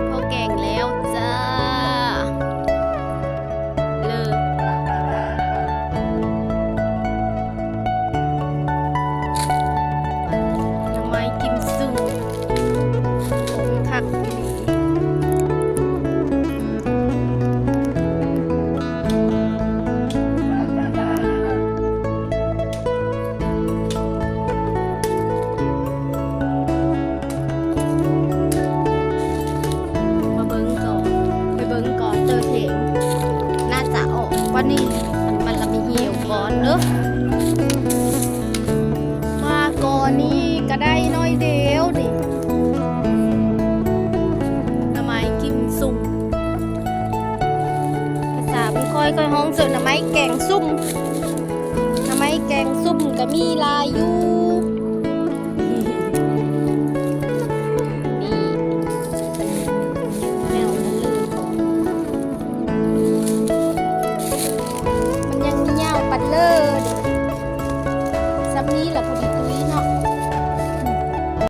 ພໍແກງແລ້ວຈ້າ ເລີດ ໜໍ່ໄມ້ກິມຊຸ່ງ ຄົກຄັກອີ່ຫຼີ. ມາເບິ່ງກ່ອນ ໄປເບິ່ງກ່ອນເດີເພງ ໜ້າຈະອອກກວ່ານີ້ ມັນລະມີຫິວກ່ອນເດີ. ມາກ່ອນນີ້ກະໄດ້ໜ້ອຍດຽວນີ້ ໜໍ່ໄມ້ກິມຊຸ່ງ ພາສາບ້ານຂ້ອຍ ຂ້ອຍຮ້ອງເອີ້ນໜໍ່ໄມ້ແກງຊຸ່ມ ໜໍ່ໄມ້ແກງຊຸ່ມກະມີຫຼາຍຢູ່ ນີ້ ແນວນັ້ນເລີຍ ມັນຍັງມີຍາວປັນເລີດ ສ່ຳນີ້ລະພໍດີ